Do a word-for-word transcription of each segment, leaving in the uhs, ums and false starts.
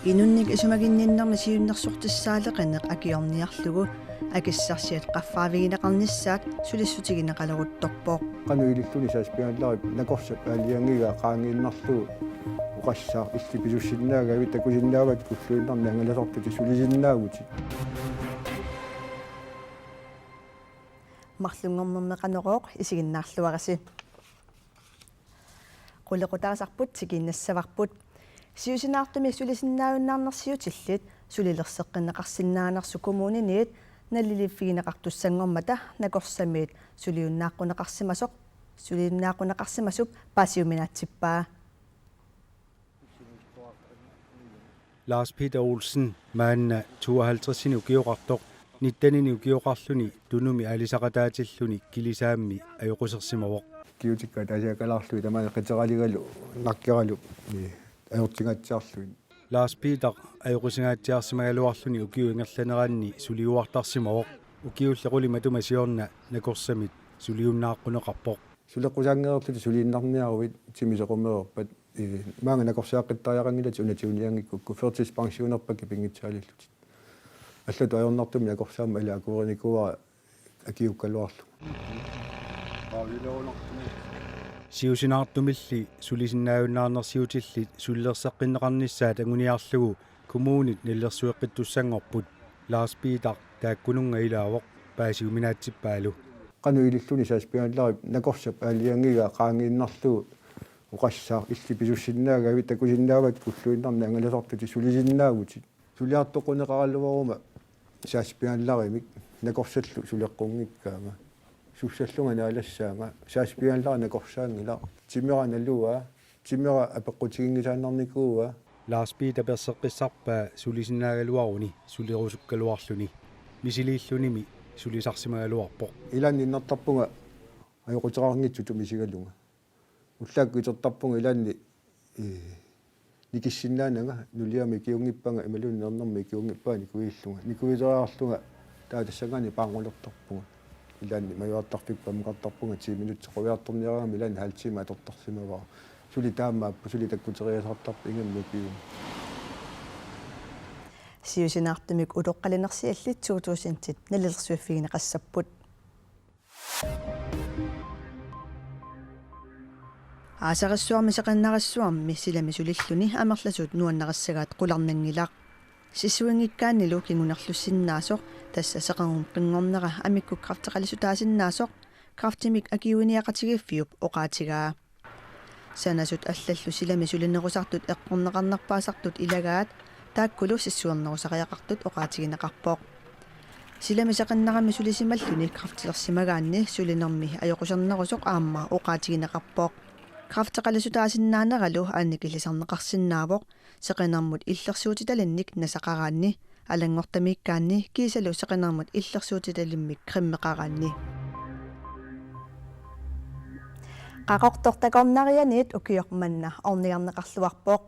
Inunnik isumaginninnermi siunnersortissaaleqineq akiorniarlugu akissarsiat qaffaavigineqarnissaat sulissutigineqaleruttorpoq. Qanoq ililluni saassussigaluarpat nakorsap aalajangigaa qaangiinnarlugu oqassaaq illit pisussinnaagavit takusinnaavatit kulluinnarni angalasartutit sulisinnaavutit. Marlunngornermi Qanorooq isiginnaarluarisi. Qulequtaasarput tikiinnassavarput. Siusinaartumik sulisinnaajunnaarnersiutillit sulilerseqqinneqarsinnaanersut kommuniniit naliliiffigineqartussanngormata nakorsamiit suliunnaaqquneqarsimasoq, suliunnaaqquneqarsimasup paasiuminaatsippaa. Lars Peter Olsen, maanna tooghalvtredsini ukioqartoq, nittenini ukioqarluni Tunumi aalisaqataatilluni Kilisaammi ajoqusersimavoq. Ukiutikka ataasiakkaalaarlugit tamaani qiteraligalu nakkeralu, ee, ajortingaatsiarlugit. Lars Peter ajoqusingaatsiarsimagaluarluni ukiup ingerlaneranni suliuartarsimavoq. Ukiulli qulit matuma siorna nakorsamit suliunnaaqquneqarpoq. Suleqqusaanngereerlutit suliinnarniaruit timi sequmeerpat, ee, maanga nakorsiaqqittariaqanngilatit una tiunianngikkukku førtidspensionerpakka pinngitsaalillutit. Allatut ajornartumik nakorsaammik ilaa akuerinikuuara akiukkaluarlugu. Siusinaartumilli sulisinnaajunnaarnersiutillit sulilerseqqinneqarnissaat anguniarlugu kommunit nalilersueqqittussanngorput. Lars Peter taakkununnga ilaavoq paasiuminaatsippaalu. Qanoq ililluni saassussigaluarpat nakorsap aalajangigaa qaangiinnarlugu oqassaaq illit pisussinnaagavit takusinnaavatit kulluinnarni angalasartutit sulisinnaavutit. Suliartoqquneqaraluaruma saassussigaluarimik nakorsallu suleqqunngikkaanga. Sussallunga naalassaanga saassussigaluarama nakorsaanngilaq. Timera naluaa, timera apeqqutiginngisaannarnikuuaa. Lars Peter perseqqissarpaa sulisinnaagaluaruni sulerusukkaluarluni. Misiliillunimi sulisarsimagaluarpoq. Ilaanni innertarpunga ajoquteqarngitsutut misigalunga. Ullaakkut itertarpunga ilaanni, ee, nikissinnaananga, nuliama ikiunngippanga imaluunniit ernerma ikiunngippanga nikuiillunga. Nikuiteriarlunga taava tassanngaanniit paarngulertarpunga. Ilaanni majuartarfipput ammukartarpunga ti minutsit quiartorniarama ilaanni halv time atortarsimavara. Suli taamaappoq, suli takkuteriasaartarpoq ingammik ukiumut. Siusinaartumik utoqqalinersiallit to tusindit nalilersuiffigineqassapput. Aasarissuarmi seqinnarissuarmi silami sulilluni amerlasuut nuannarissagaat qularnanngilaq. Sissuinngikkaannilu kingunerlussinnaasoq, tassa seqernup qinngornera amikkut kræfteqalisutaasinnaasoq, Kræftimik Akiuiniaqatigiiffiup oqaatigaa. Sanasut allallu silami sulinerusartut eqqorneqarnerpaasartut ilagaat, taakkulu sissuernerusariaqartut oqaatigineqarpoq. Silami seqinnarami sulisimalluni kræftilersimagaanni sulinermi ajoqusernerusoq aamma oqaatigineqarpoq. Kræfteqalisutaasinnaaneralu annikillisarneqarsinnaavoq, seqinermut illersuutitalinnik nasaqaraanni, alanngortamiikkaanni kiisalu seqinermut illersuutitalimmik cremeqaraanni. Qaqortoq takornarianiit ukioq manna ornigarneqarluarpoq.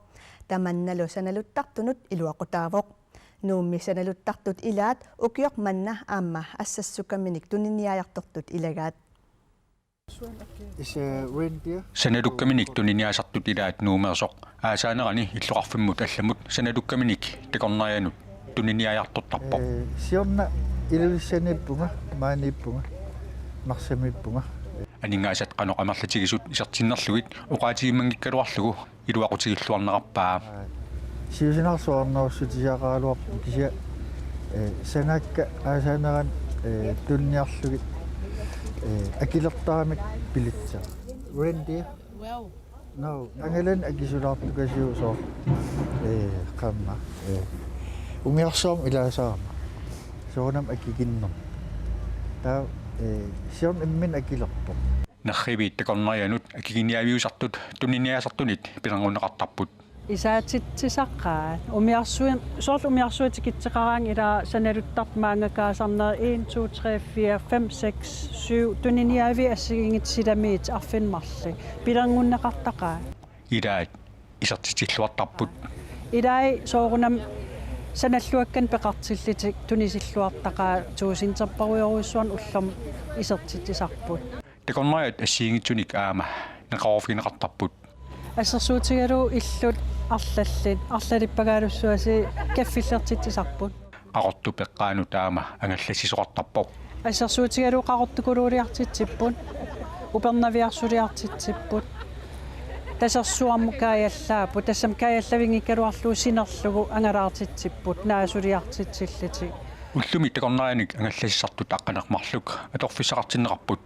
Tamannalu sanaluttartunut iluaqutaavoq. Nuummi sanaluttartut ilaat ukioq manna aamma assassukkaminik tuniniaajartortut ilagaat. Is a reindeer. Sanalukkaminik tuniniaasartut ilaat Nuumeersoq. Aasaanerani illoqarfimmut allamut sanalukkaminik takornarianut tuniniaajartortarpoq. Ee, siorna Ilulissaniippunga, maaniippunga, Narsamiippunga. Aningaasat qanoq amerlatigisut isertinnerlugit oqaatigimmanngikkaluarlugu iluaqutigilluarnerarpaa. Siusinaarsuarnerussutisaaqaraluarpoq kisianni, ee, sanaakka aasaanerani, ee, tuniniarlugit, ee, akilertaramik pilitsa. Reindeer? Wow. No, angalanut akisulaartukasiuk soorlu. Ee, qaammat. Ee, umiarsuarmik ilaasarama. Soorunami akikinnermik. Taava, ee, siorna imminut akilerpoq. Nerriviit takornarianut akikiniaaviusartut tuniniaasartunit pilerngorneqartarput. Isaatitsisaqaat. Umiarsui-, soorlu umiarsuit tikitseqaraangat ilaa sanaluttartut maannakaasarnerit en, to, tre, fire, fem, seks, syv. Tuniniaaviit assigiinngitsut silamiit arfineq-marluk. Pilerngorneqartaqaat. Ilaat isertitsilluartarput. Ilai soorunami sanalluakkanik peqartillutik tunisilluartaqaat tuusinterparujorujussuarnik ullormut isertitsisarput. Takornariat assigiinngitsunik aamma neqeroorfigineqartarput. Assersuutigalugu illut arlallit, arlalippagaalussuasi kaffillertitsisarput. Qaqortup eqqaanut aamma angallassisoqartarpoq. Assersuutigalugu Qaqortukuluuliartitsipput, Upernaviarsuliartitsipput, Tasersuarmut kaajallaapput, tassami kaajallavinngikkaluarlugu sinerlugu angalaartitsipput, naasuliartitsillutik. Ullumi takornarianik angallassisartut aqqaneq-marluk atorfissaqartinneqarput.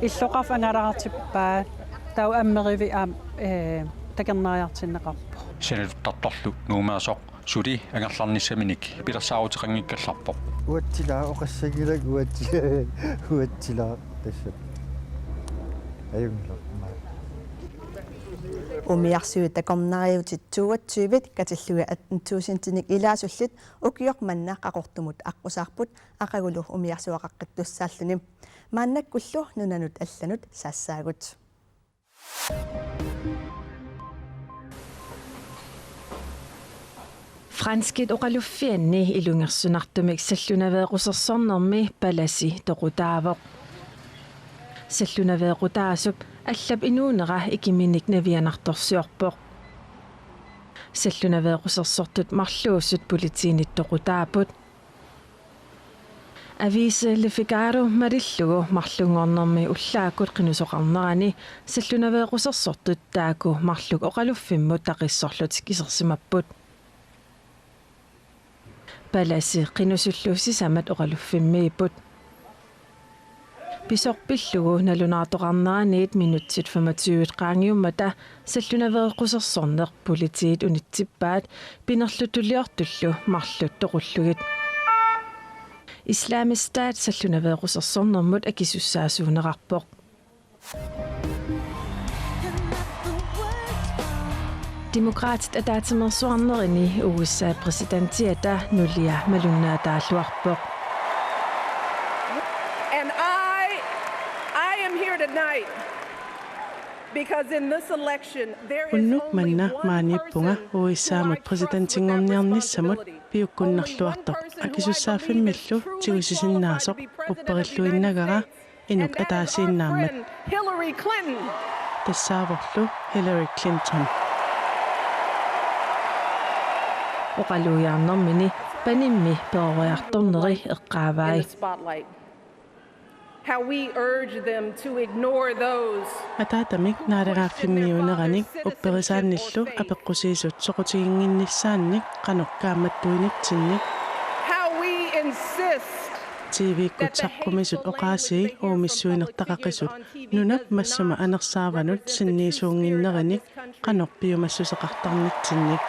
Illoqarfik angalaartippaat, taava ammerivik aamma, ee, takornariartinneqarpoq. Sanatuttartorlu Nuummeersoq suli angerlarnissaminik pilersaaruteqanngikkallarpoq. Uatsila oqassanngilaq uatsi-, uatsila tassa. Ajunngilaq. Umiarsuit takornariatit toogtyve katillugit atten tusindinik ilaasullit ukioq manna Qaqortumut aqqusaarput aqagulu umiarsuaqaqqittussaalluni. Maannakkullu nunanut allanut saassaagut. Franskit oqaluffianni ilungersunartumik sallunaveerusersornermi palasi toqutaavoq. Sallunaveerutaasup allap inuunera ikiminik navianartorsiorpoq. Sallunaveerusersortut marluusut politiinit toqutaapput. Aviisi Le Figaro malillugu marlunngornermi ullaakkut qinusoqarnerani sallunaveerusersortut taakku marluk oqaluffimmut taqissorlutik isersimapput. Palasi qinusullu sisamat oqaluffimmiipput. Pisoq pillugu nalunaartoqarneraniit minutsit femogtyve qaangiummata sallunaveerusersorneq politiit unitsippaat pinerlutuliortullu marluk toqullugit. Islamisk Stat sallunaveerusersornermut akisussaasuunerarpoq. Demokraatit ataatsimeersuarnerini U S A præsidentiata nulia malunnaataalluarpoq. And I, I am here tonight because in this election there is Unnuk only manna one maaniippunga person U S A-mut who I trust with that præsidentinngorniarnissamut responsibility. Piukkunnarluartoq akisussaaffimmillu tigusisinnaasoq upperilluinnagara inuk ataasiinnaammat. Hillary Clinton. Tassaavorlu Hillary Clinton. Oqalugiarnermini panimmi peroriartorneri eqqaavai. In the spotlight. How we urge them to ignore those Ataatamik naalagaaffimmiuuneranik upperisaannillu apeqqusiisut soqutiginnginnissaannik qanoq kaammattuinitsinnik. How we insist T V-kkut saqqumisut oqaasii uumissuinertaqaqisut nunap massuma anersaavanut sinniisuunnginnerinik qanoq piumassuseqartarnitsinnik.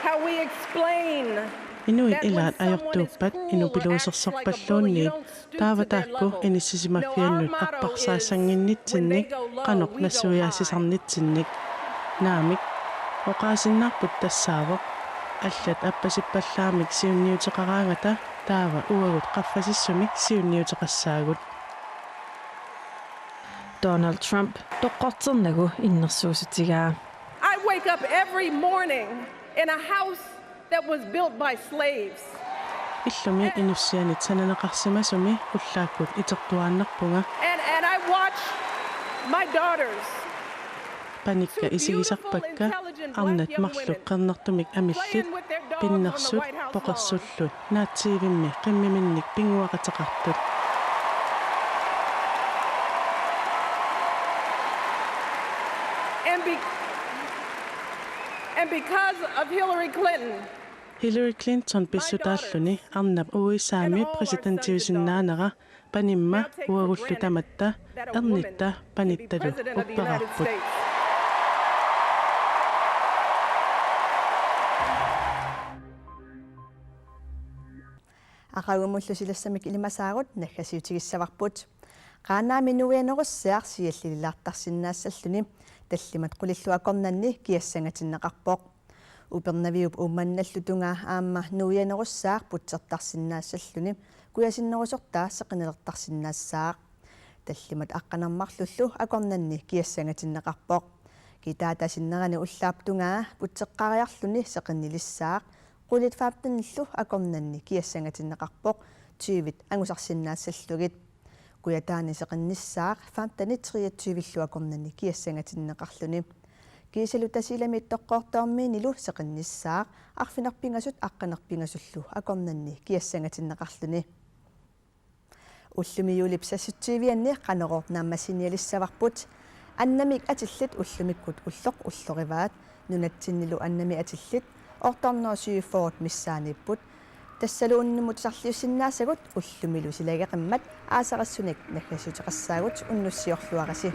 How we explain Inuit ilaat ajortuuppat inupiluusersorpalluunniit taava taakku inissisimaffiannut apparsaasannginnitsinnik qanoq nassuiaassisarnitsinnik. Naamik, oqaasinnaarput tassaavoq allat appasippallaamik siunniuteqaraangata taava uagut qaffasissumik siunniuteqassaagut. Donald Trump toqqorternagu innersuussutigaa. I wake up every morning in a house that was built by slaves. Illumi inussianit sananeqarsimasumi ullaakkut itertuaannarpunga. And, and I watch my daughters Panikka isigisarpakka arnat marluk qernertumik amillit pinnersut poqersullu naatsiivimmi qimmiminnik pinnguaqateqartut. And be-, and because of Hillary Clinton, Hillary Clinton pissutaalluni arnap U S A-mi præsidentiusinnaanera panimma uagullu tamatta ernitta panittalu upperaarput. Aqagumullu silassamik ilimasaarut naggasiutigissavarput. Qaanaami nuianerussaaq siallililaartarsinnaassalluni tallimat qulillu akornanni kiassangatinneqarpoq. Upernaviup Uummannallu tungaa aamma nuianerussaaq putsertarsinnaassalluni kujasinnerusortaa seqinnelertarsinnaassaaq. Tallimat aqqaneq-marlullu akornanni kiassangatinneqarpoq. Kitaata sinnerani ullaap tungaa putseqqaariarluni seqinnilissaaq. Qulit femtenillu akornanni kiassangatinneqarpoq tyvit angusarsinnaassallugit. Kujataani seqinnissaaq femten treogtyve-llu akornanni kiassangatinneqarluni. Kiisalu Tasiilami Ittoqqoortoormiinilu seqinnissaaq arfineq-pingasut aqqaneq-pingasullu akornanni kiassangatinneqarluni. Ullumi juulip seksogtyve-anni Qanorooq naammassinialissavarput. Annamik atillit ullumikkut ulloq ullorivaat. Nunatsinnilu annamik atillit otte hundrede og syvogfyrre missaaniipput. Tassalu unnummut tusarliussinnaasagut ullumilu silageqimmat aasarissunik naggasiuteqassaagut, unnussiorluarisi.